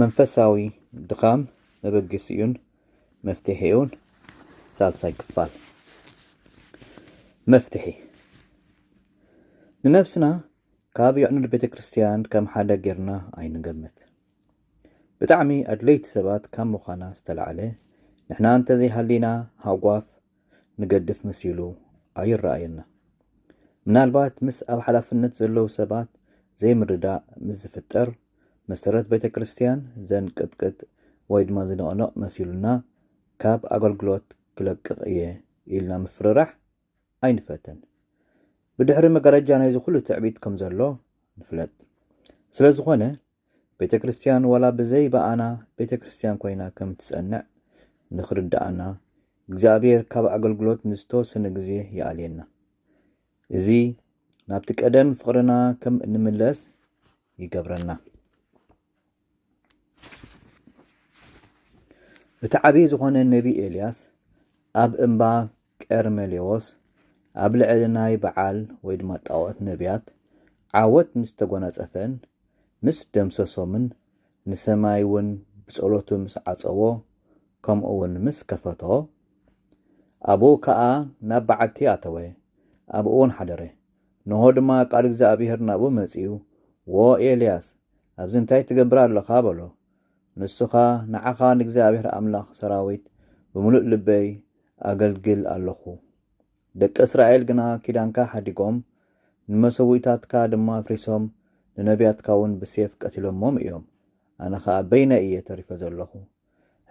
መንፈሳዊ ድኻም መበገሲኡን መፍትሒኡን። ሳልሳይ ክፋል። መፍትሒ። ንነብስና ካብ የዕኑድ ቤተ ክርስቲያን ከም ሓደ ጌርና ኣይንገምት። ብጣዕሚ ኣድለይቲ ሰባት ካብ ምዃና ዝተላዕለ፣ ንሕና እንተዘይሃሊና ሃጓፍ ንገድፍ መሲሉ ኣይረኣየና። ምናልባት ምስ ኣብ ሓላፍነት ዘለዉ ሰባት ዘይምርዳእ ምስ ዝፍጠር፣ መሰረት ቤተ ክርስቲያን ዘንቅጥቅጥ ወይ ድማ ዝንቕንቕ መሲሉና፣ ካብ ኣገልግሎት ክለቅቕ እየ ኢልና ምፍርራሕ ኣይንፈትን። ብድሕሪ መጋረጃ ናይዚ ኩሉ ትዕቢት ከም ዘሎ ንፍለጥ። ስለ ዝኾነ፣ ቤተ ክርስቲያን ዋላ ብዘይ ብኣና ቤተ ክርስቲያን ኮይና ከም ትጸንዕ ንኽርድኣና፣ እግዚኣብሔር ካብ ኣገልግሎት ንዝተወሰነ ግዜ ይኣልየና። እዚ ናብቲ ቀደም ፍቕርና ከም እንምለስ ይገብረና። እቲ ዓብዪ ዝኾነ ነቢ ኤልያስ ኣብ እምባ ቀርሜሌዎስ ኣብ ልዕሊ ናይ በዓል ወይ ድማ ጣዖት ነቢያት ዓወት ምስ ተጎናጸፈን ምስ ደምሰሶምን፣ ንሰማይ እውን ብጸሎቱ ምስ ዓጸዎ፣ ከምኡ እውን ምስ ከፈቶ፣ ኣብኡ ከኣ ናብ በዓቲ ኣተወ፣ ኣብኡ እውን ሓደረ። ንሆ ድማ ቃል እግዚኣብሔር ናብኡ መጺኡ፣ "ዎ ኤልያስ፣ ኣብዚ እንታይ ትገብር ኣለኻ?" በሎ። ንሱ ኸኣ፣ "ንዓኻ ንእግዚኣብሔር ኣምላኽ ሰራዊት ብምሉእ ልበይ ኣገልግል ኣለኹ። ደቂ እስራኤል ግና ኪዳንካ ሓዲጎም፣ ንመሰውኢታትካ ድማ ኣፍሪሶም፣ ንነቢያትካ እውን ብሴፍ ቀቲሎሞም እዮም። ኣነ ኸኣ በይነይ እየ ተሪፈ ዘለኹ።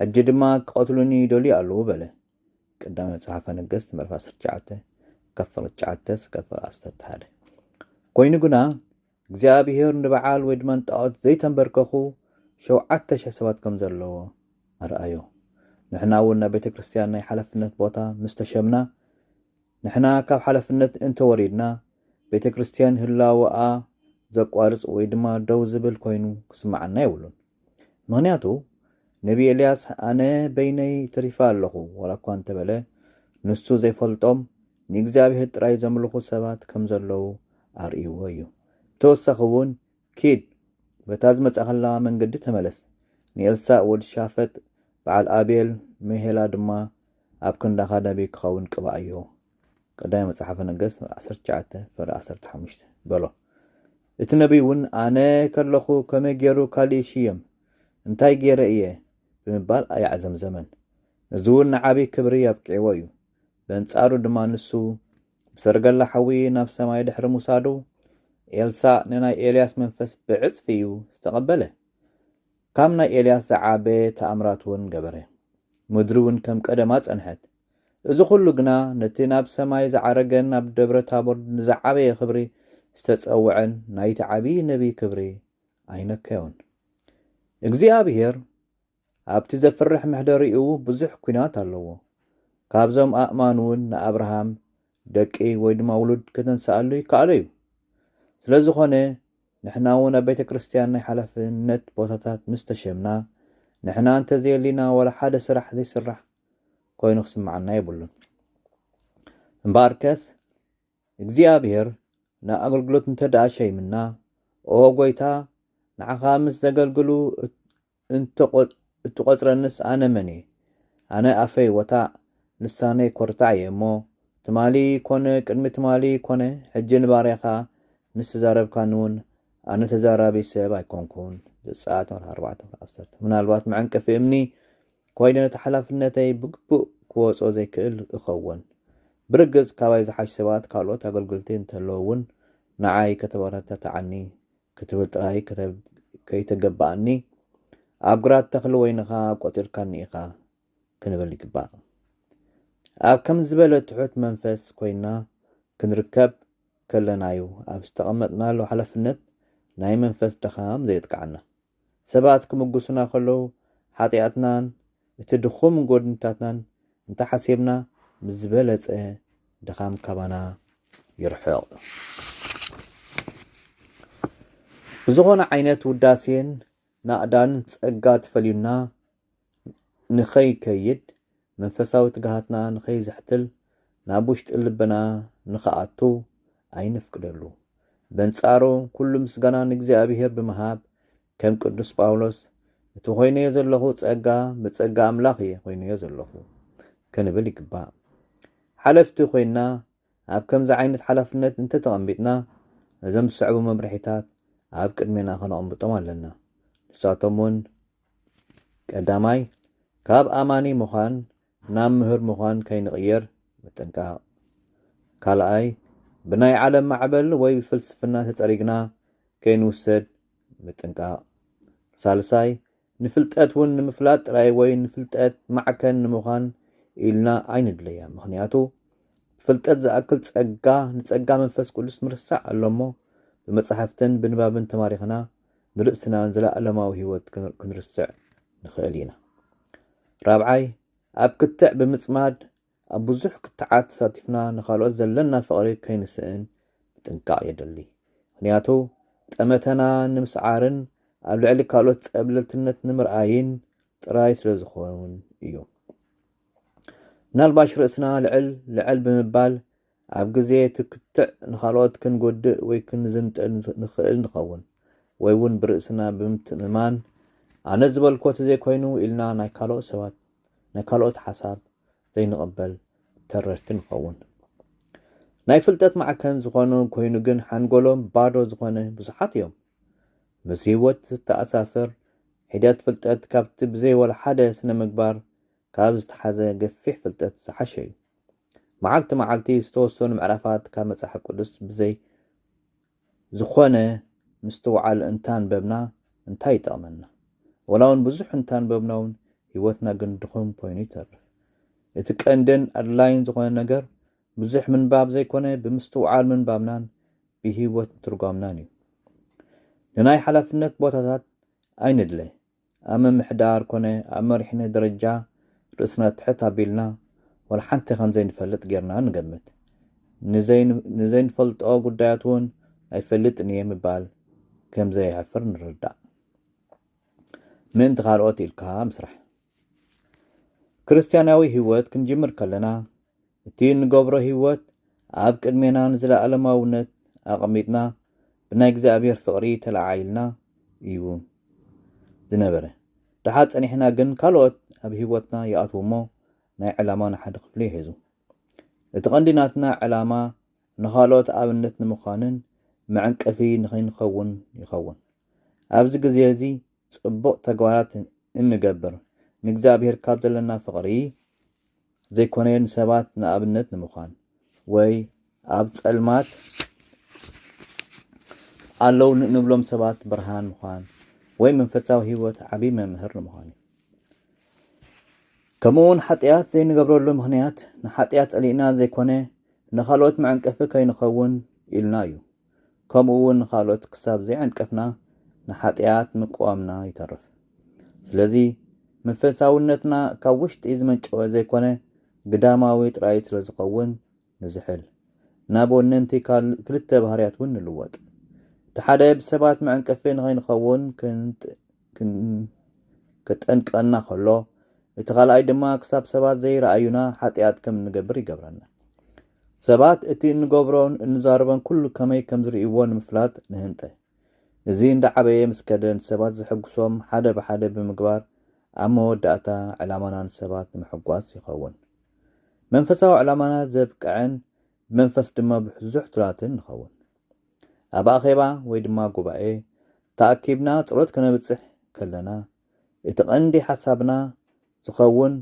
ሕጂ ድማ ክቐትሉኒ ይደልዩ ኣለዉ" በለ። ቀዳማይ መጽሓፈ ነገስት ምዕራፍ ዓሰርተ ትሽዓተ፣ ክፋል ትሽዓተ፣ ክፋል ዓሰርተ ሓደ። ኮይኑ ግና እግዚኣብሔር ንበዓል ወይ ድማ ንጣዖት ዘይተንበርከኹ ሸውዓተ ሽሕ ሰባት ከም ዘለዎ ኣርኣዮ። ንሕና እውን ናብ ቤተ ክርስቲያን ናይ ሓላፍነት ቦታ ምስ ተሸምና፣ ንሕና ካብ ሓላፍነት እንተወሪድና፣ ቤተ ክርስቲያን ህላወኣ ዘቋርጽ ወይ ድማ ደው ዝብል ኮይኑ ክስምዓና የብሉን። ምኽንያቱ፣ ነቢ ኤልያስ፣ "ኣነ በይነይ ተሪፈ ኣለኹ" ዋላ እኳ እንተበለ፣ ንሱ ዘይፈልጦም ንእግዚኣብሔር ጥራይ ዘምልኹ ሰባት ከም ዘለዉ ኣርእይዎ እዩ። ብተወሳኺ እውን፣ "ኪድ፣ በታ ዝመጻእካላ መንገዲ ተመለስ፣ ንኤልሳእ ወዲ ሻፈጥ በዓል ኣቤል ሜሄላ ድማ ኣብ ክንዳኻ ነቢይ ክኸውን ቅብኣዮ" ቀዳማይ መጽሓፈ ነገስት ዓሰርተ ትሽዓተ ፍረ ዓሰርተ ሓሙሽተ በሎ። እቲ ነቢይ እውን፣ "ኣነ ከለኹ ከመይ ገይሩ ካልእ ይሽየም? እንታይ ገይረ እየ?" ብምባል ኣየዕዘምዘመን። እዚ እውን ንዓብዪ ክብሪ ኣብቂዕዎ እዩ። በንጻሩ ድማ ንሱ ብሰረገላ ሓዊ ናብ ሰማይ ድሕሪ ምውሳዱ፣ ኤልሳእ ንናይ ኤልያስ መንፈስ ብዕጽፊ እዩ ዝተቐበለ። ካብ ናይ ኤልያስ ዝዓበየ ተኣምራት እውን ገበረ። ምድሪ እውን ከም ቀደማ ጸንሐት። እዚ ኩሉ ግና ነቲ ናብ ሰማይ ዝዓረገን ናብ ደብረ ታቦር ንዝዓበየ ክብሪ ዝተጸውዐን ናይቲ ዓብዪ ነቢይ ክብሪ ኣይነከዮን። እግዚኣብሔር ኣብቲ ዘፍርሕ መሕደሪኡ ብዙሕ ኲናት ኣለዎ። ካብዞም ኣእማን እውን ንኣብርሃም ደቂ ወይ ድማ ውሉድ ከተንስኣሉ ይከኣሎ እዩ። ስለ ዝኾነ ንሕና እውን ኣብ ቤተ ክርስቲያን ናይ ሓላፍነት ቦታታት ምስ ተሸምና፣ ንሕና እንተዘየሊና ዋላ ሓደ ስራሕ ዘይስራሕ ኮይኑ ክስምዓና የብሉን። እምበኣርከስ እግዚኣብሔር ንኣገልግሎት እንተ ደኣ ሸይምና፣ "ኦ ጐይታ፣ ንዓኻ ምስ ዘገልግሉ እት-፣ እንተቖ-፣ እትቖጽረንስ ኣነ መን እየ? ኣነ ኣፈይ ወታእ፣ ልሳነይ ኮርታዕ እየ እሞ፣ ትማሊ ኮነ ቅድሚ ትማሊ ኮነ ሕጂ ንባርያኻ ምስ ተዛረብካኒ እውን ኣነ ተዛራቢ ሰብ ኣይኮንኩን።" ዘጸኣት ምዕራፍ ኣርባዕተ ዓሰርተ። ምናልባት መዐንቀፊ እምኒ ኮይነ ነቲ ሓላፍነተይ ብግቡእ ክወጾ ዘይክእል እኸውን። ብርግጽ ካባይ ዝሓሹ ሰባት ካልኦት ኣገልግልቲ እንተለዉ እውን ንዓይ ከተበረታትዓኒ ክትብል ጥራይ ከተ-፣ ከይተገባኣኒ፣ "ኣብ ግራት ተኽሊ ወይንኻ ቆጺርካኒ ኢኻ" ክንብል ይግባእ። ኣብ ከም ዝበለ ትሑት መንፈስ ኮይና ክንርከብ ከለና እዩ ኣብ ዝተቐመጥናሉ ሓላፍነት ናይ መንፈስ ድኻም ዘየጥቅዓና። ሰባት ክምጉሱና ከለዉ ሓጢኣትናን እቲ ድኹም ጎድንታትናን እንተሓሲብና ምስ ዝበለጸ ድኻም ካባና ይርሕቕ። ብዝኾነ ዓይነት ውዳሴን ናእዳን ጸጋ ተፈልዩና ንኸይከይድ፣ መንፈሳዊ ትግሃትና ንኸይዝሕትል፣ ናብ ውሽጢ ልብና ንኽኣቱ ኣይንፍቅደሉ። በንጻሩ ኩሉ ምስጋና ንእግዚኣብሔር ብምሃብ፣ ከም ቅዱስ ጳውሎስ፣ እቲ ኮይነዮ ዘለኹ ጸጋ ብጸጋ ኣምላኽ እየ ኮይነዮ ዘለኹ ክንብል ይግባእ። ሓለፍቲ ኮይና ኣብ ከምዚ ዓይነት ሓላፍነት እንተተቐሚጥና፣ እዞም ዝስዕቡ መምርሒታት ኣብ ቅድሜና ከነቐምጦም ኣለና። ንሳቶም እውን፣ ቀዳማይ፣ ካብ ኣማኒ ምዃን ናብ ምህር ምዃን ከይንቕየር ምጥንቃቕ። ካልኣይ፣ ብናይ ዓለም ማዕበል ወይ ብፍልስፍና ተጸሪግና ከይንውሰድ ምጥንቃቕ። ሳልሳይ፣ ንፍልጠት እውን ንምፍላጥ ጥራይ ወይ ንፍልጠት ማዕከን ንምዃን ኢልና ኣይንድለያ። ምኽንያቱ፣ ፍልጠት ዝኣክል ጸጋ፣ ንጸጋ መንፈስ ቅዱስ ምርሳዕ ኣሎ እሞ፣ ብመጻሕፍትን ብንባብን ተማሪኽና፣ ንርእስናን ዘለኣለማዊ ህይወት ክን-፣ ክንርስዕ ንኽእል ኢና። ራብዓይ፣ ኣብ ክትዕ ብምጽማድ ኣብ ብዙሕ ክትዓት ተሳቲፍና ንኻልኦት ዘለና ፍቕሪ ከይንስእን ምጥንቃቕ የድሊ። ምኽንያቱ፣ ጠመተና ንምስዓርን ኣብ ልዕሊ ካልኦት ጸብለልትነት ንምርኣይን ጥራይ ስለ ዝኸውን እዩ። ምናልባሽ ርእስና ልዕል ልዕል ብምባል ኣብ ግዜ እቲ ክትዕ ንኻልኦት ክንጎድእ ወይ ክንዝንጥል ንኽእል ንኸውን፣ ወይ እውን ብርእስና ብምትእምማን፣ ኣነ ዝበልኮ ተዘይኮይኑ ኢልና ናይ ካልኦት ሰባት፣ ናይ ካልኦት ሓሳብ ዘይንቕበል ተረርቲ ንኸውን። ናይ ፍልጠት ማዕከን ዝኾኑ ኮይኑ ግን ሓንጎሎም ባዶ ዝኾነ ብዙሓት እዮም። ምስ ህይወት ዝተኣሳሰር ሒደት ፍልጠት ካብቲ ብዘይ ወላ ሓደ ስነ ምግባር ካብ ዝተሓዘ ገፊሕ ፍልጠት ዝሓሸ እዩ። መዓልቲ መዓልቲ ዝተወሰኑ ምዕራፋት ካብ መጽሓፍ ቅዱስ ብዘይ ዝኾነ ምስትውዓል እንታንበብና እንታይ ይጠቕመና? ወላ እውን ብዙሕ እንታንበብና እውን ህይወትና ግን ድኹም ኮይኑ ይተርፍ። እቲ ቀንድን ኣድላይን ዝኾነ ነገር ብዙሕ ምንባብ ዘይኮነ ብምስትውዓል ምንባብናን ብህይወት ምትርጓምናን እዩ። ንናይ ሓላፍነት ቦታታት ኣይንድለ። ኣብ ምምሕዳር ኮነ ኣብ መሪሕነት ደረጃ ርእስና ትሕት ኣቢልና ወላ ሓንቲ ከም ዘይንፈልጥ ጌርና ንገምት። ንዘይን-፣ ንዘይንፈልጦ ጉዳያት እውን ኣይፈልጥን እየ ምባል ከም ዘየሕፍር ንርዳእ። ምእንቲ ካልኦት ኢልካ ምስራሕ። ክርስትያናዊ ህይወት ክንጅምር ከለና፣ እቲ እንገብሮ ህይወት ኣብ ቅድሜና ንዘለኣለማውነት ኣቐሚጥና ብናይ እግዚኣብሔር ፍቕሪ ተለዓዒልና እዩ ዝነበረ። ደሓር ጸኒሕና ግን ካልኦት ኣብ ህይወትና ይኣትዉ እሞ ናይ ዕላማና ሓደ ክፍሊ ይሕዙ። እቲ ቀንዲ ናትና ዕላማ ንኻልኦት ኣብነት ንምዃንን መዐንቀፊ ንኸይንኸውን ይኸውን። ኣብዚ ግዜ እዚ ጽቡቕ ተግባራት እንገብር ንእግዚኣብሔር ካብ ዘለና ፍቕሪ ዘይኮነ ንሰባት ንኣብነት ንምዃን ወይ ኣብ ጸልማት ኣለዉ ንብሎም ሰባት ብርሃን ምዃን ወይ መንፈሳዊ ህይወት ዓብዪ መምህር ንምዃን እዩ። ከምኡ እውን ሓጢኣት ዘይንገብረሉ ምኽንያት ንሓጢኣት ጸሊእና ዘይኮነ ንኻልኦት መዐንቀፊ ከይንኸውን ኢልና እዩ። ከምኡ እውን ንኻልኦት ክሳብ ዘይዐንቀፍና ንሓጢኣት ምቅዋምና ይተርፍ። ስለዚ መንፈሳውነትና ካብ ውሽጢ ዝመንጨወ ዘይኮነ ግዳማዊ ጥራይ ስለ ዝኸውን ንዝሕል። ናብ ወነንቲ ካል-፣ ክልተ ባህርያት እውን ንልወጥ። እቲ ሓደ ብሰባት መዐንቀፊ ንኸይንኸውን ክንጥ-፣ ክን-፣ ከጠንቅቐና ከሎ፣ እቲ ካልኣይ ድማ ክሳብ ሰባት ዘይረኣዩና ሓጢኣት ከም እንገብር ይገብረና። ሰባት እቲ እንገብሮን እንዛረቦን ኩሉ ከመይ ከም ዝርእይዎ ንምፍላጥ ንህንጠ። እዚ እንዳዓበየ ምስ ከደ ንሰባት ዘሐጉሶም ሓደ ብሓደ ብምግባር ኣብ መወዳእታ ዕላማና ንሰባት ንምሕጓስ ይኸውን። መንፈሳዊ ዕላማና ዘብቅዐን ብመንፈስ ድማ ብዙሕ ትላትን ንኸውን። ኣብ ኣኼባ ወይ ድማ ጉባኤ ተኣኪብና ጸሎት ከነብጽሕ ከለና እቲ ቀንዲ ሓሳብና ዝኸውን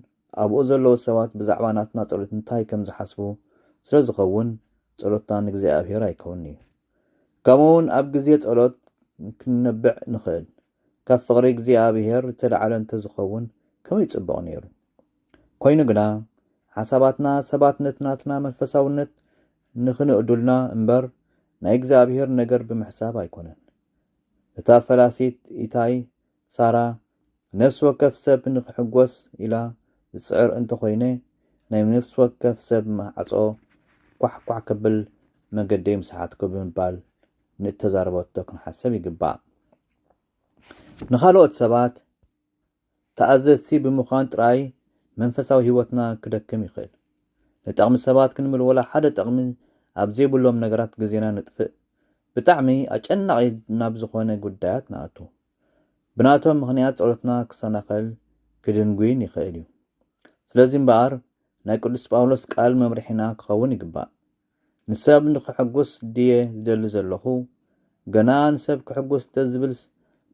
ኣብኡ ዘለዉ ሰባት ብዛዕባ ናትና ጸሎት እንታይ ከም ዝሓስቡ ስለ ዝኸውን ጸሎትና ንእግዚኣብሔር ኣይከውንን'ዩ። ከምኡውን ኣብ ግዜ ጸሎት ክንነብዕ ንኽእል። ካብ ፍቕሪ እግዚኣብሔር ዝተላዕለ እንተዝኸውን ከመይ ጽቡቕ ነይሩ። ኮይኑ ግና ሓሳባትና ሰባት ነቲ ናትና መንፈሳውነት ንኽንእዱልና እምበር ናይ እግዚኣብሔር ነገር ብምሕሳብ ኣይኮነን። እታ ፈላሲት ኢታይ ሳራ ነፍሲ ወከፍ ሰብ ንኽሕጎስ ኢላ ዝጽዕር እንተኾይነ ናይ ነፍሲ ወከፍ ሰብ ማዕጾ ኳሕኳሕ ከብል መገደይ ምሰሓትኩ ብምባል ንእተዛረበቶ ክንሓስብ ይግባእ። ንኻልኦት ሰባት ተኣዘዝቲ ብምዃን ጥራይ መንፈሳዊ ህይወትና ክደክም ይኽእል። ንጠቕሚ ሰባት ክንብል ወላ ሓደ ጠቕሚ ኣብ ዘይብሎም ነገራት ግዜና ንጥፍእ። ብጣዕሚ ኣጨናቒ ናብ ዝኾነ ጉዳያት ንኣቱ። ብናቶም ምኽንያት ጸሎትና ክሰናኸል ክድንጉይን ይኽእል እዩ። ስለዚ እምበኣር ናይ ቅዱስ ጳውሎስ ቃል መምርሒና ክኸውን ይግባእ። ንሰብ ንኽሕጉስ ድየ ዝደሊ ዘለኹ? ገና ንሰብ ክሕጉስ እንተዝብልስ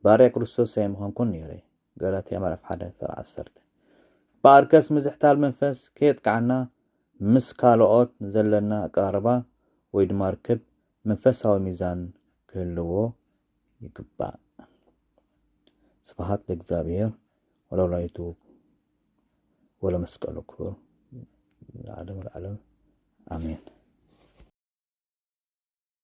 ባርያ ክርስቶስ ኣይምኾንኩን ነይረ። ገላትያ ምዕራፍ ሓደ ፍቕዲ ዓሰርተ። በኣርከስ ምዝሕታል መንፈስ ከየጥቃዓና ምስ ካልኦት ዘለና ኣቀራርባ ወይ ድማ ርክብ መንፈሳዊ ሚዛን ክህልዎ ይግባእ። ስብሓት ለእግዚኣብሔር ወለወላዲቱ ወለመስቀሉ ክቡር ለዓለም ለዓለም ኣሜን።